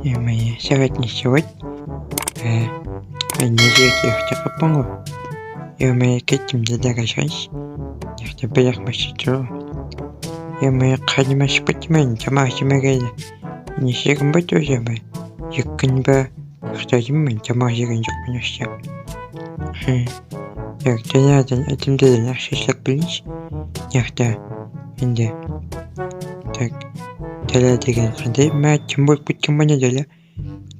Е-мое, сағат неше болды? Мен не жерге ұйықтап қалыппын ғой. Е-мое, кеттім, далаға шығайыншы. Мына жақта бір ақ машина тұр ғой. Е-мое, қарным ашып кетті менің, тамақ жемегелі. Неше күн болды уже, ме? 2 күн ба? Ұйықтадым мен, тамақ жеген жоқпын вообще. Так, даладан әтемдерден ақша сұрап білейінші. Мына жақта енді, так, дала деген қандай мә, түн болып кеткен ба, не дала?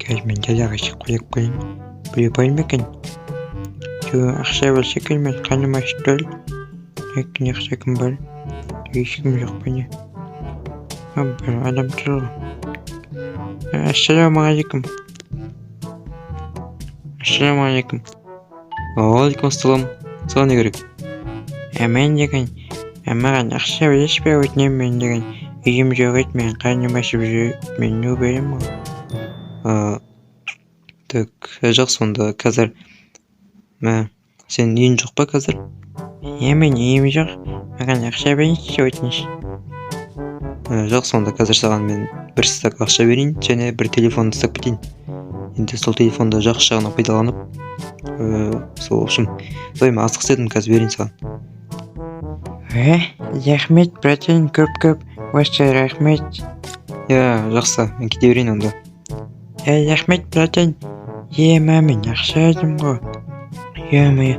Қазір мен далаға шығып қарап көрейін. Біреу бар ма екен? Жоқ, ақша болса екен, мен қарным ашып тұр. Так, мына жақта кім бар? Ешкім жоқ па, не? А, бір адам тұр ғой. Ассалаумағалейкум. Ассалаумағалейкум. Уағалейкум ассалам. Саған не керек? Мен деген, маған ақша бересіз бе, өтінемін, мен деген үйім жоқ еді, мен қарным ашып жүр, мен не беремін ғой. Так, жақсы, онда қазір, мә, сенің үйің жоқ па қазір? Иә, мен үйім жоқ, маған ақша беріңізші, өтініш. Жақсы, онда қазір саған мен бір стак ақша берейін және бір телефонды ұстап кетейін. Енді сол телефонды жақсы жағына пайдаланып, сол, в общем, давай, мен асығыс едім, қазір берейін саған. Рахмет, братан, көп көп осы, рахмет. Иә, жақсы, мен кете берейін онда. Рахмет, братан. Е, мә, мен ақша алдым ғой. Е-мое,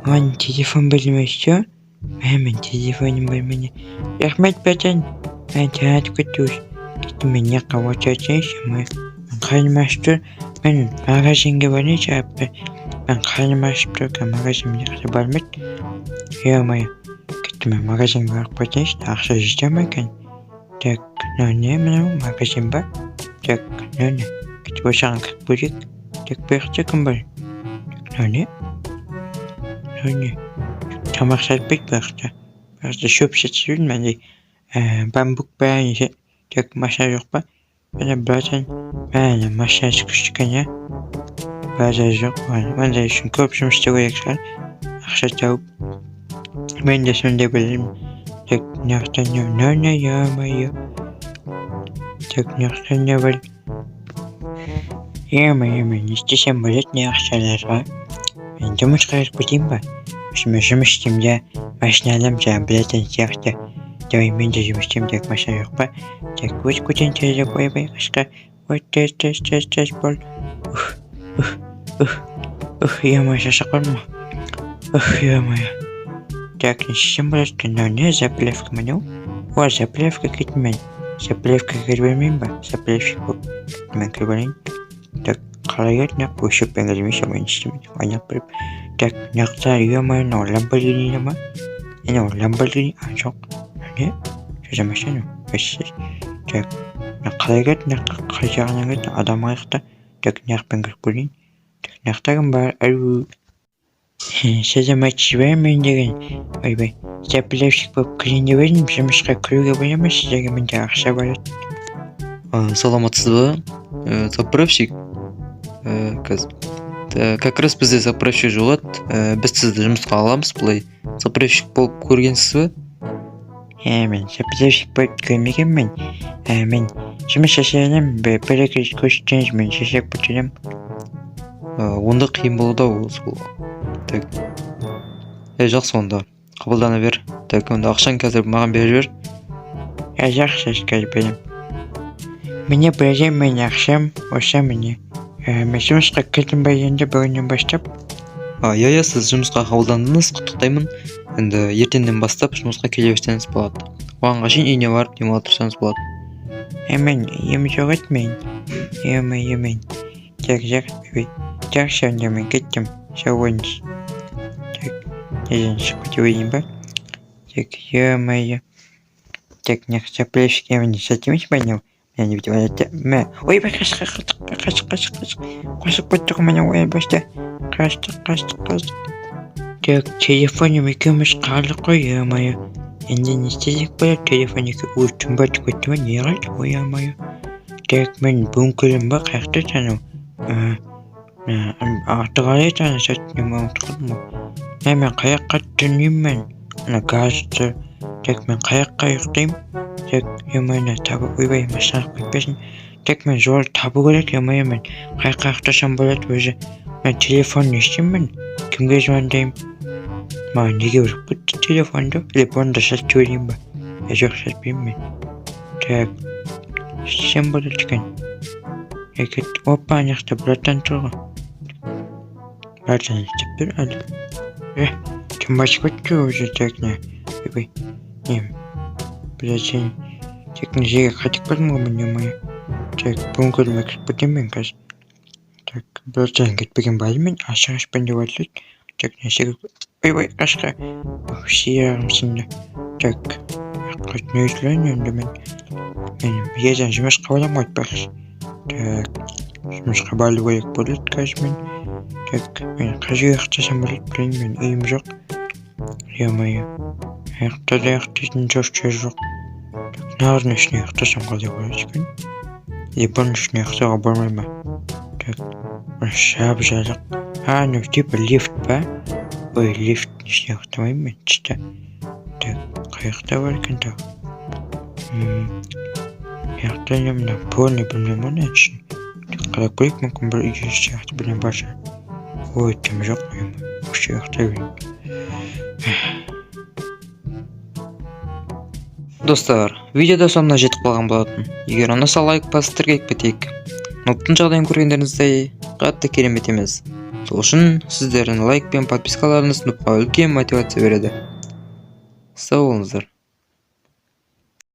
маған телефон берді ме, все? Мә, мен телефоным бар, міне. Рахмет, братан. Мә, таң атып кетті уже. Кеттім, мен мына жаққа отыра тұрайыншы, мен қарным ашып тұр. Мен магазинге барайыншы, мен қарным ашып тұр, қазір магазин мына жақта бар ма еді? Е-мое, кеттім, мен магазинге барып қайтайыншы, ақша жете ма екен? Так, мынау не, мынау магазин ба? Так, мынау не? Кетіп осыған кіріп көрейік. Так, бұл жақта кім бар? Так, мынау не? Мынау не? Тамақ сатпайды бұл жақта. Бұл жақта шөп сатып жүр мынандай, бамбук па, неше. Так, машина жоқ па? Міне, братан, міне, машинасы күшті екен, иә? Базар жоқ. Ондай үшін көп жұмыс істеу керек шығар. Ақша тауып. Мен де сондай білемін. Так, мына жақта не, мынау не, ё-моё. Так, мына жақта не бар? Ё-моё, мен не істесем болады не ақшаларға? Мен жұмысқа кіріп кетейін ба? Осы мен жұмыс істеймін де, машина аламын, жаңағы братан сияқты. Давай, мен де жұмыс істеймін. Так, машина жоқ па? Так, өтіп кетейін тезірек, ойбай, қашқа. Ой, тез, тез, тез, тез бол. Ух, ух, ух, ух, ё-моё, шаршап қалдым ғой. Ух, ё-моё. Так, не істесем болады екен? Мынау не, заправка мынау? О, заправка, кеттім мен. Заправкаға кіре бермеймін ба? Заправщик болып. Мен кіріп алайын. Так, қалай еді мына өшіріп кірмейші, мен істемейді. Ойнап барып. Так, мына жақта, ё-моё, мынау Ламборгини ма? Мынау Ламборгини, а, жоқ. Не? Что за машина? Вообще. Так, мына қалай кірді мына жаққа? Қай жағынан кірді? Адам қаяқта? Так, мына жақпен кіріп көрейін. Так, мына жақта кім бар? Ау. Сәлеметсіз бе, мен деген, ойбай, заправщик болып кірейін деп едім, жұмысқа кіруге бола ма сіздерге? Менде ақша бар еді. Саламатсыз ба? Заправщик? Қазір. Как раз бізде заправщик жоқ еді. Біз сізді жұмысқа аламыз былай. Заправщик болып көргенсіз бе? Ә, мен заправщик болып көрмегенмін. Ә, мен жұмыс жасай аламын, бір екі рет көрсетсеңіз, мен жасап кетемін. Онда қиын болады ау сол. Так. Жақсы, онда. Қабылдана бер. Так, онда ақшаны қазір маған беріп жібер. Ә, жақсы, қазір беремін. Міне, братан, менің ақшам, осы, міне. Ә, мен жұмысқа кірдім ба енді бүгіннен бастап? Иә, сіз жұмысқа қабылдандыңыз, құттықтаймын. Енді ертеңнен бастап жұмысқа келе берсеңіз болады. Оғанға шейін үйіне барып демала тұрсаңыз болады. Ә, мен үйім жоқ еді мен. Ё-моё, мен. Так, жақсы, жақсы, онда мен кеттім. Сау болыңыз. Так, неден шығып кете берейін ба? Так, ё-моё. Так, мына заправщик міне сат емес па мынау? Міне, бүйтіп алады. Мә, ойбай, қаш, қаш, қаш, қаш, қаш, қашып кетті ғой міне, ой, баста. Қаштық, қаштық, қаштық. Так, телефоным екеуміз қалдық қой, ё-моё. Енді не істесек болады? Телефон екі өз түн батып кетті ма, не қылды, ой, ё-моё. Так, мен бункерім ба, қаяқта еді анау? Аты қалай еді ана сәт, мен ұмытып қалдым ғой. Мә, мен қай жаққа түнеймін мен? Ана газды. Так, мен қай жаққа ұйықтаймын? Так, ё-моё, табы, ойбай, машина кетпесін. Так, мен жол табу керек, ё-моё, мен қай жаққа ұйықтасам болады өзі? Мен телефон не істеймін, мен кімге звондаймын? Маған неге беріп кетті телефонды? Или бұны да сатып жіберейін ба? Е, жоқ, сатпаймын мен. Так, не істесем болады екен? Е, кет. Опа, ана жақта братан тұр ғой. Братан не істеп тұр әлі? Е, кім басып кетті уже? Так, не, ойбай, не, блядь, сен. Так, мына жерге қайтып келдім ғой мен, ё-моё. Так, бункеріме кіріп кетемін мен қазір. Так, братан кетпеген ба әлі? Мен ашық ашпын деп айтылады. Так, не істеу? Ойбай, қашқа, сияғым сынды. Так, не айтылайын енді? Мен ертең жұмысқа барамын ғой, айтпақшы. Так, жұмысқа бару керек болады қазір мен. Так, мен қай жерге ұйықтасам болады? Блин, мен үйім жоқ, ё-моё. Аяқта да ұйықтайтын жер жоқ. Так, мыналардың ішіне ұйықтасам қалай болады екен? Или бұның ішіне ұйықтауға болмай ма? Так, жап жарық. А, ну, типа лифт па? Ой, лифттің ішіне ұйықтамаймын мен чисто. Так, қай жақта бар екен тағы? Мына жақта не? Мына полный білмеймін ғой мына ішін. Қарап көрейік, мүмкін, бір үйде сияқты бірдеңе бар шығар. Ой, дым жоқ, вообще. Ұйықтай берейін. Достар, видео да соңына жетіп қалған болатын. Егер ұнаса, лайк басып, тіркеліп кетейік. Нубтың жағдайын көргендеріңіздей, қатты керемет емес. Сол үшін сіздердің лайк пен подпискаларыңыз нубқа үлкен мотивация береді. Сау болыңыздар.